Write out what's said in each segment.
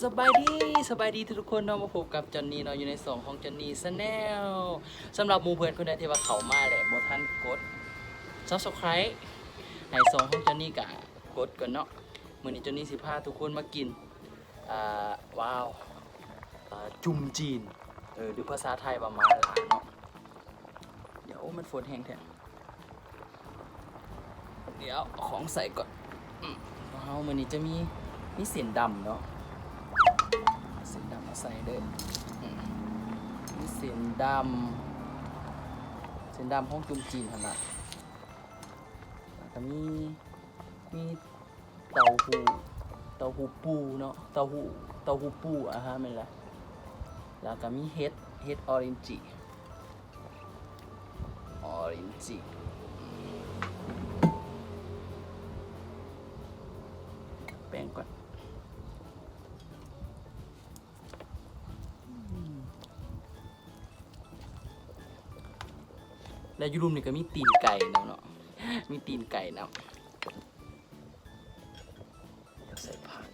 ສະບາຍດີ ສະບາຍດີທຸກໆຄົນເນາະ ມາພົບກັບຈອນນີເນາະ ຢູ່ໃນຊ່ອງຂອງຈອນນີແຊນແນວ. ສຳລັບໝູ່ເພື່ອນຄົນໃດທີ່ວ່າເຂົ້າມາແລ້ວບໍ່ທັນກົດ Subscribe ໃຫ້ຊ່ອງຂອງຈອນນີກະກົດກ່ອນເນາະ. ມື້ນີ້ຈອນນີຊິພາທຸກຄົນມາກິນ ອ່າ ວ້າວ ອ່າ ຈຸ່ມຈີນ ເອີ ຫຼືພາສາໄທວ່າໝາລ່າເນາະ. ດຽວ ໂອ້ ມັນຝົນແຮງແທ້. ດຽວເອົາຂອງໃສ່ກ່ອນ. ອືມ ຂອງເຮົາມື້ນີ້ຈະມີ ມີເສັ້ນດຳເນາະ ເອົາເສັ້ນດຳມາໃສ່ເດີ. ອືມ ມີເສັ້ນດຳ ເສັ້ນດຳຂອງຈຸ່ມຈີນຫັ້ນລະ ແລ້ວກະມີ ມີ ເຕົ້າຫູ້ ເຕົ້າຫູ້ປູເນາະ ເຕົ້າຫູ້ ເຕົ້າຫູ້ປູ ອາຮະ ແມ່ນລະ. ແລ້ວກະມີເຫັດ ເຫັດອໍຣິນຈິ ອໍຣິນຈິ ແປ້ງກ່ອນ. ແລ້ວຢູ່ລຸ່ມນີ້ກະມີຕີນໄກ່ນຳເນາະ ມີຕີນໄກ່ນຳ. ດຽວໃສ່ຜັກ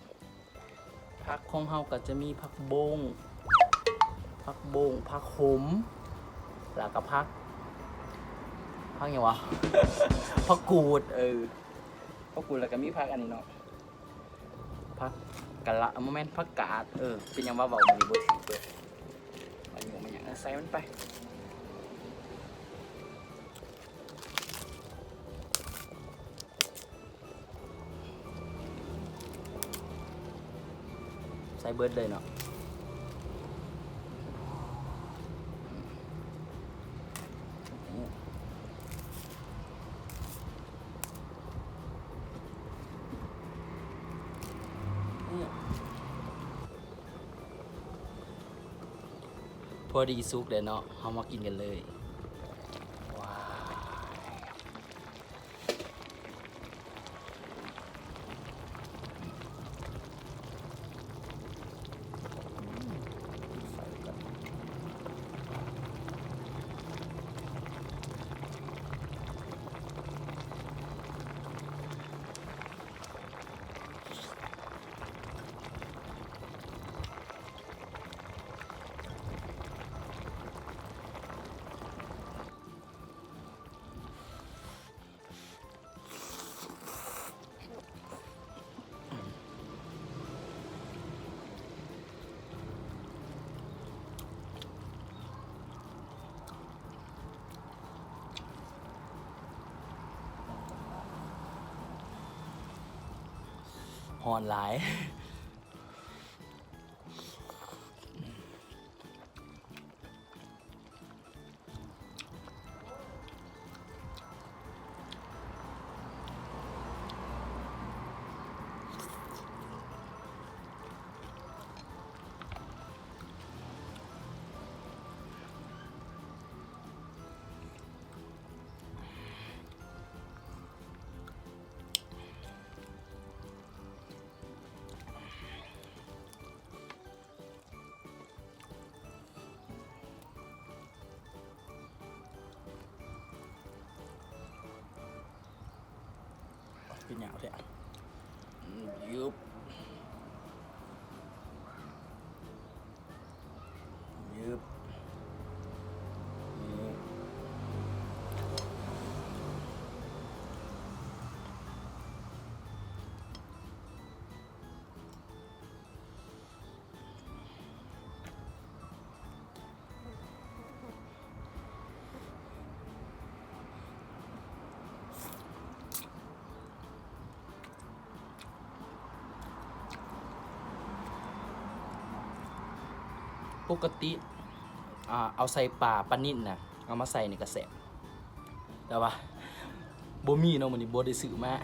ຜັກຂອງເຮົາກະຈະມີຜັກບົ້ງ ຜັກບົ້ງ ຜັກໂຫມ ແລ້ວກະຜັກ ຜັກຫຍັງຫວາ ຜັກກູດ ເອີ ຜັກກູດ ແລ້ວກະມີຜັກອັນນີ້ເນາະ ຜັກກະລະ ບໍ່ແມ່ນ ຜັກກາດ ເອີ ເປັນຫຍັງຫວາ ເວົ້າມື້ນີ້ບໍ່ຖືກເລີຍ ມາຫຍຸ້ງມາຫຍັງ ເອີ ໃສ່ມັນໄປ. ໃສ່ເບິດເລີຍເນາະ. ພໍດີສຸກແລ້ວເນາະ ເຮົາມາກິນກັນເລີຍ. ວ້າວ. ຮ້ອນຫຼາຍ. ຄືຫຍາວແທ້ ອືມ ຍືບ ຍືບ ຍືບ. ປົກກະຕິ ອ່າ ເອົາໃສ່ປາ ປານິນນະ ເອົາມາໃສ່ນີ້ກະແຊບ ແຕ່ວ່າບໍ່ມີເນາະ ມື້ນີ້ບໍ່ໄດ້ຊື້ມາ. ອ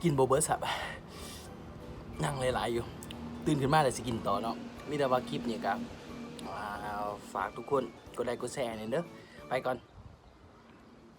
ກິນບໍ່ເບິດຊ້ຳ ຍັງຫຼາຍໆຢູ່ ຕື່ນຂຶ້ນມາແລ້ວຊິກິນຕໍ່ເນາະ. ມີແຕ່ວ່າຄລິບນີ້ກໍ ອ່າ ຝາກທຸກຄົນກົດໄລກົດແຊໃຫ້ແດ່ເດີ. ໄປກ່ອນ.